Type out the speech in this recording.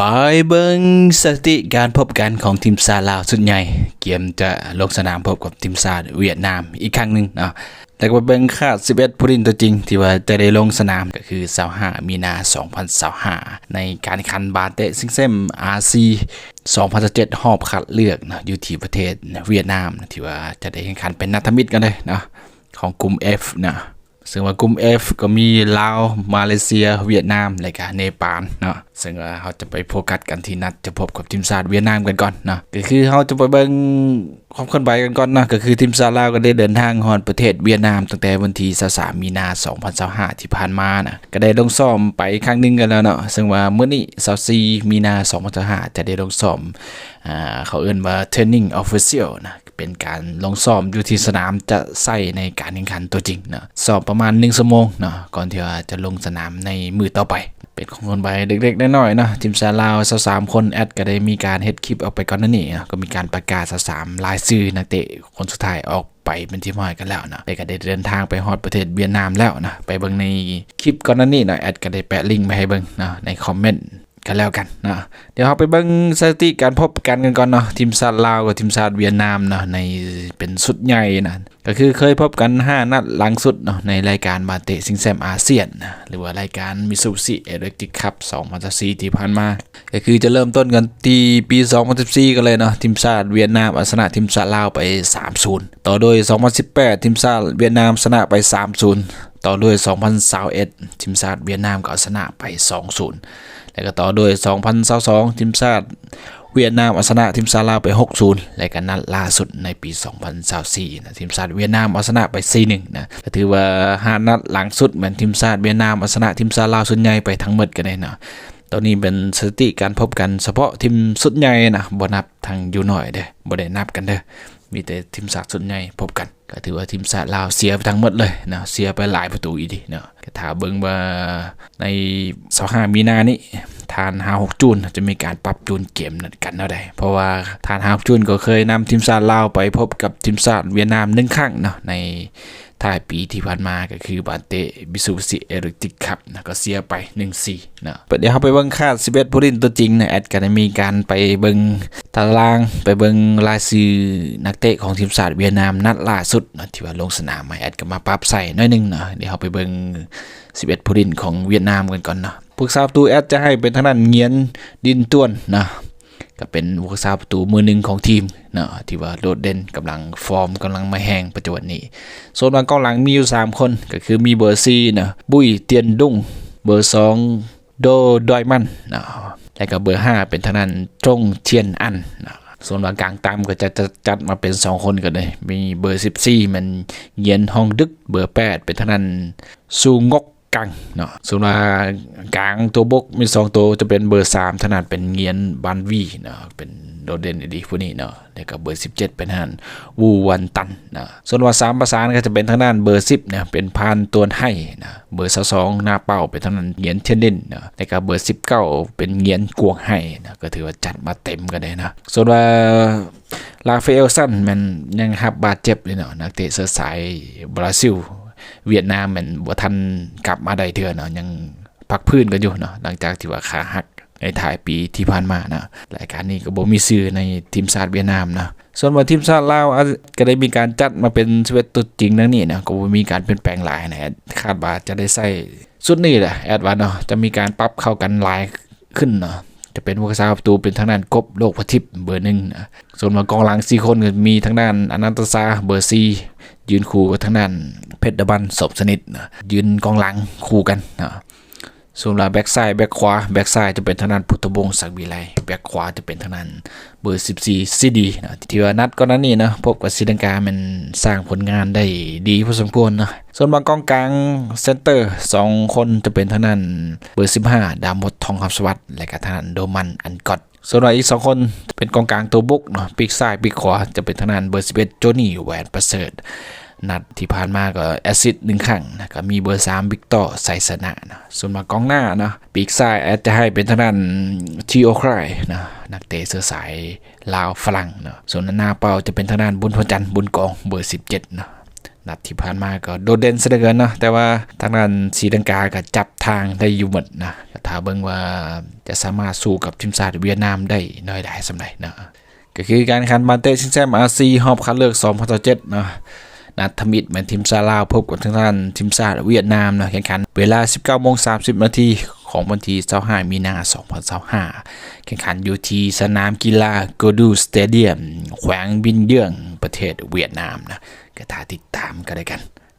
ໄປເບິ່ງສະຖິຕິການພົບກັນຂອງທີມຊາດລາວຊຸດໃຫຍ່ ກຽມຈະລົງສະໜາມພົບກັບທີມຊາດຫວຽດນາມອີກຄັ້ງໜຶ່ງເນາະ. ແລ້ວກໍໄປເບິ່ງຄາດສິບເອັດຜູ້ຫຼິ້ນຕົວຈິງທີ່ວ່າຈະໄດ້ລົງສະໜາມ ກໍຄືຊາວຫ້າມີນາສອງພັນຊາວຫ້າ ໃນການແຂ່ງຂັນບານເຕະຊິງແຊ້ມອາຊີ ສອງພັນຊາວເຈັດ ຮອບຄັດເລືອກເນາະ ຢູ່ທີ່ປະເທດຫວຽດນາມ ທີ່ວ່າຈະໄດ້ແຂ່ງຂັນເປັນນັດທຳອິດກັນເລີຍເນາະ ຂອງກຸ່ມ F ເນາະ. ເຊິ່ງວ່າກຸ່ມ F ກໍມີລາວ, ມາເລເຊຍ, ຫວຽດນາມ ແລະກະເນປານເນາະ. ເຊິ່ງວ່າເຮົາຈະໄປໂຟກັດກັນທີ່ນັດຈະພົບກັບທີມຊາດຫວຽດນາມກັນກ່ອນເນາະ. ກໍຄືເຮົາຈະໄປເບິ່ງຄວາມເຄື່ອນໄຫວກັນກ່ອນເນາະ. ກໍຄືທີມຊາດລາວກໍໄດ້ເດີນທາງຮອດປະເທດຫວຽດນາມ ຕັ້ງແຕ່ວັນທີຊາວສາມມີນາສອງພັນຊາວຫ້າທີ່ຜ່ານມານະ ກໍໄດ້ລົງຊ້ອມໄປຄັ້ງໜຶ່ງກັນແລ້ວເນາະ. ເຊິ່ງວ່າມື້ນີ້ຊາວສີ່ມີນາສອງພັນຊາວຫ້າຈະໄດ້ລົງຊ້ອມ ອ່າ ເຂົາເອີ້ນວ່າ training official ນະ. ເປັນການລົງຊ້ອມຢູ່ທີ່ສະໜາມຈະໃຊ້ໃນການແຂ່ງຂັນຕົວຈິງເນາະ, ຊ້ອມປະມານໜຶ່ງຊົ່ວໂມງເນາະ ກ່ອນທີ່ວ່າຈະລົງສະໜາມໃນມື້ຕໍ່ໄປ. ເປັນຄວາມເຄື່ອນໄຫວເລັກໆນ້ອຍໆເນາະ, ທີມຊາດລາວຊາວສາມຄົນ ແອັດກໍໄດ້ມີການເຮັດຄລິບອອກໄປກ່ອນໜ້ານີ້ເນາະ, ກໍມີການປະກາດຊາວສາມລາຍຊື່ນັກເຕະຄົນສຸດທ້າຍອອກໄປເປັນທີ່ຮຽບຮ້ອຍກັນແລ້ວເນາະ, ແລ້ວກໍໄດ້ເດີນທາງໄປຮອດປະເທດຫວຽດນາມແລ້ວເນາະ. ໄປເບິ່ງໃນຄລິບກ່ອນໜ້ານີ້ເນາະ, ແອັດກໍໄດ້ແປະລິງໄວ້ໃຫ້ເບິ່ງເນາະ ໃນຄອມເມັນ ກັນແລ້ວກັນເນາະ. ດຽວເຮົາໄປເບິ່ງສະຖິຕິການພົບກັນກັນກ່ອນເນາະ, ທີມຊາດລາວກັບທີມຊາດຫວຽດນາມເນາະ ໃນ ເປັນຊຸດໃຫຍ່ນະ, ກໍຄືເຄີຍພົບກັນຫ້ານັດຫຼັງສຸດເນາະ ໃນລາຍການບານເຕະຊິງແຊ້ມອາຊຽນນະ ຫຼືວ່າລາຍການ Mitsubishi Electric Cup ສອງພັນຊາວສີ່ທີ່ຜ່ານມາ. ກໍຄືຈະເລີ່ມຕົ້ນກັນທີ່ປີສອງພັນສິບສີ່ກັນເລີຍເນາະ, ທີມຊາດຫວຽດນາມເອົາຊະນະທີມຊາດລາວໄປສາມສູນ, ຕໍ່ດ້ວຍສອງພັນສິບແປດ ທີມຊາດຫວຽດນາມຊະນະໄປສາມສູນ, ຕໍ່ດ້ວຍສອງພັນຊາວເອັດ ທີມຊາດຫວຽດນາມກໍເອົາຊະນະໄປສອງສູນ ແລ້ວກໍຕໍ່ດ້ວຍສອງພັນຊາວສອງ ທີມຊາດຫວຽດນາມເອົາຊະນະທີມຊາດລາວໄປຫົກສູນ ແລ້ວກໍນັດລ່າສຸດໃນປີສອງພັນຊາວສີ່ນະ ທີມຊາດຫວຽດນາມເອົາຊະນະໄປສີ່ໜຶ່ງນະ. ກໍຖືວ່າຫ້ານັດຫຼັງສຸດແມ່ນທີມຊາດຫວຽດນາມເອົາຊະນະທີມຊາດລາວຊຸດໃຫຍ່ໄປທັງໝົດກັນເລີຍເນາະ. ໂຕນີ້ເປັນສະຖິຕິການພົບກັນສະເພາະທີມຊຸດໃຫຍ່ນະ, ບໍ່ນັບທາງຢູນ້ອຍເດ້, ບໍ່ໄດ້ນັບກັນເດີ, ມີແຕ່ທີມຊາດຊຸດໃຫຍ່ພົບກັນ. ກໍຖືວ່າທີມຊາດລາວເສຍໄປທັງໝົດເລີຍເນາະ, ເສຍໄປຫຼາຍປະຕູອີ່ຫຼີເນາະ. ກໍຖ້າເບິ່ງວ່າໃນຊາວຫ້າມີນານີ້ ທ່ານຮາວຫົກຈູນຈະມີການປັບຈູນເກມນັ້ນກັນແນວໃດ, ເພາະວ່າທ່ານຮາວຫົກຈູນກໍເຄີຍນຳທີມຊາດລາວໄປພົບກັບທີມຊາດຫວຽດນາມໜຶ່ງຄັ້ງເນາະ ໃນທ້າຍປີທີ່ຜ່ານມາ, ກໍຄືບານເຕະ Mitsubishi Electric Cup ນະ, ກໍເສຍໄປໜຶ່ງສີ່ເນາະ. ດຽວເຮົາໄປເບິ່ງຄາດສິບເອັດຜູ້ຫຼິ້ນຕົວຈິງນະ, ແອັດກໍໄດ້ມີການໄປເບິ່ງຕາລາງ, ໄປເບິ່ງລາຍຊື່ນັກເຕະຂອງທີມຊາດຫວຽດນາມນັດລ່າສຸດເນາະ ທີ່ວ່າລົງສະໜາມມາ, ແອັດກໍມາປັບໃສ່ໜ້ອຍໜຶ່ງເນາະ. ດຽວເຮົາໄປເບິ່ງສິບເອັດຜູ້ຫຼິ້ນຂອງຫວຽດນາມກັນກ່ອນເນາະ. ຜູ້ຮັກສາປະຕູແອັດຈະໃຫ້ເປັນທາງດ້ານ ຫງຽນ ດິນຕວນ ເນາະ, ກໍເປັນຜູ້ຮັກສາປະຕູມືໜຶ່ງຂອງທີມເນາະ ທີ່ວ່າໂດດເດັ່ນ, ກຳລັງ ຟອມກຳລັງມາແຮງປັດຈຸບັນນີ້. ສ່ວນວ່າກອງຫຼັງມີຢູ່ສາມຄົນ, ກໍຄືມີເບີສີ່ເນາະ ບຸ້ຍ ຕຽນດຸ້ງ, ເບີສອງ ໂດ ດອຍມັນເນາະ ແລ້ວກໍເບີຫ້າເປັນທາງດ້ານ ຈົງ ທຽນອັນເນາະ. ສ່ວນວ່າກາງຕາມກໍຈະ ຈະຈັດມາເປັນສອງຄົນກັນເລີຍ, ມີເບີສິບສີ່ແມ່ນ ຫງຽນ ຮອງດຶກ, ເບີແປດເປັນທາງດ້ານ ຊູ ງົກ ກັງເນາະ. ສ່ວນວ່າກາງຕົວບົກມີສອງໂຕ, ຈະເປັນເບີສາມທາງດ້ານເປັນ ຫງຽນ ບານວີເນາະ, ເປັນໂດດເດັ່ນອີ່ຫຼີຜູ້ນີ້ເນາະ, ແລ້ວກໍເບີສິບເຈັດເປັນທາງດ້ານ ວູ ວັນຕັນເນາະ. ສ່ວນວ່າສາມປະສານກໍຈະເປັນທາງດ້ານເບີສິບເນາະ ເປັນ ພານ ຕວນໄຮເນາະ, ເບີຊາວສອງ ໜ້າເປົ້າ ເປັນທາງດ້ານ ຫງຽນ ທຽນເດັນເນາະ, ແລ້ວກໍເບີສິບເກົ້າເປັນ ຫງຽນ ກວງໄຮເນາະ, ກໍຖືວ່າຈັດມາເຕັມກັນເລີຍເນາະ. ສ່ວນວ່າ ລາຟາເອລ ຊັນ ແມ່ນຍັງຮັບບາດເຈັບຢູ່ເນາະ, ນັກເຕະເຊື້ອສາຍບຣາຊິລ, ຫວຽດນາມແມ່ນບໍ່ທັນກັບມາໄດ້ເທື່ອເນາະ, ຍັງພັກຟື້ນກັນຢູ່ເນາະ, ຫຼັງຈາກທີ່ວ່າຂາຫັກໃນທ້າຍປີທີ່ຜ່ານມາເນາະ. ລາຍການນີ້ກໍບໍ່ມີຊື່ໃນທີມຊາດຫວຽດນາມເນາະ. ສ່ວນວ່າທີມຊາດລາວ ອາ ກໍໄດ້ມີການຈັດມາເປັນສິບເອັດຕົວຈິງດັ່ງນີ້ເນາະ, ກໍບໍ່ມີການປ່ຽນແປງຫຼາຍນະ, ຄາດວ່າຈະໄດ້ໃຊ້ຊຸດນີ້ແຫຼະ ແອັດວ່າເນາະ, ຈະມີການປັບເຂົ້າກັນຫຼາຍ ຂຶ້ນເນາະ, ຈະເປັນຜູ້ຮັກສາປະຕູເປັນທາງດ້ານ ກົບ ໂລກພະທິບ ເບີໜຶ່ງນະ. ສ່ວນວ່າກອງຫຼັງສີ່ຄົນກໍມີທາງດ້ານ ອະນັນຕະຊາ ເບີສີ່ ຢືນຄູ່ກັບທາງດ້ານ ເພັດດາບັນ ສົມສະໜິດນະ, ຢືນກອງຫຼັງຄູ່ກັນນະ. ສ່ວນວ່າແບັກຊ້າຍ ແບັກຂວາ, ແບັກຊ້າຍຈະເປັນທາງດ້ານ ພຸດທະວົງ ສັກວິໄລ, ແບັກຂວາຈະເປັນທາງດ້ານ ເບີສິບສີ່ ຊີດີນະ. ທີ່ວ່ານັດກ່ອນໜ້ານີ້ນະ ພົບກັບສີລັງກາ ແມ່ນສ້າງຜົນງານໄດ້ດີພໍສົມຄວນນະ. ສ່ວນວ່າກອງກາງ ເຊັນເຕີ ສອງຄົນຈະເປັນທາງດ້ານເບີສິບຫ້າ ດາມົດ ທອງຄຳສະຫວັດ ແລະກະທາງດ້ານ ໂດມັນ ອັນກອດ. ສ່ວນວ່າອີກສອງຄົນຈະເປັນກອງກາງຕົວບຸກເນາະ, ປີກຊ້າຍປີກຂວາຈະເປັນທາງດ້ານເບີສິບເອັດ ໂຈນີ ແຫວນປະເສີດ. ນັດທີ່ຜ່ານມາກໍແອັດຊິດໜຶ່ງຄັ້ງນະ, ກໍມີເບີສາມ ວິກຕໍ ໄຊຊະນະນະ. ສ່ວນວ່າກອງໜ້າເນາະ, ປີກຊ້າຍແອັດຈະໃຫ້ເປັນທາງດ້ານ ທີໂອ ຄຣາຍນະ, ນັກເຕະເຊື້ອສາຍລາວຝຣັ່ງເນາະ. ສ່ວນໜ້າເປົ້າຈະເປັນທາງດ້ານ ບຸນພວນຈັນ ບຸນກອງ ເບີສິບເຈັດເນາະ. ນັດທີ່ຜ່ານມາກໍໂດດເດັ່ນຊະເຫຼືອເກີນເນາະ, ແຕ່ວ່າທາງດ້ານສີລັງກາກໍຈັບທາງໄດ້ຢູ່ໝົດນະ. ກໍຖ້າເບິ່ງວ່າຈະສາມາດສູ້ກັບທີມຊາດຫວຽດນາມໄດ້ໜ້ອຍຫຼາຍສ່ຳໃດເນາະ. ກໍຄືການແຂ່ງຂັນບານເຕະຊິງແຊມອາຊີຮອບຄັດເລືອກສອງພັນຊາວເຈັດເນາະ, ນັດທຳອິດແມ່ນທີມຊາດລາວພົບກັບທາງດ້ານທີມຊາດຫວຽດນາມເນາະ. ແຂ່ງຂັນເວລາສິບເກົ້າໂມງສາມສິບນາທີຂອງວັນທີຊາວຫ້າມີນາສອງພັນຊາວຫ້າ, ແຂ່ງຂັນຢູ່ທີ່ສະໜາມກິລາໂກດູສະເຕດຽມ ແຂວງບິນເຢືອງ ປະເທດຫວຽດນາມນະ. ກໍຖ້າຕິດຕາມກັນແລ້ວກັນ.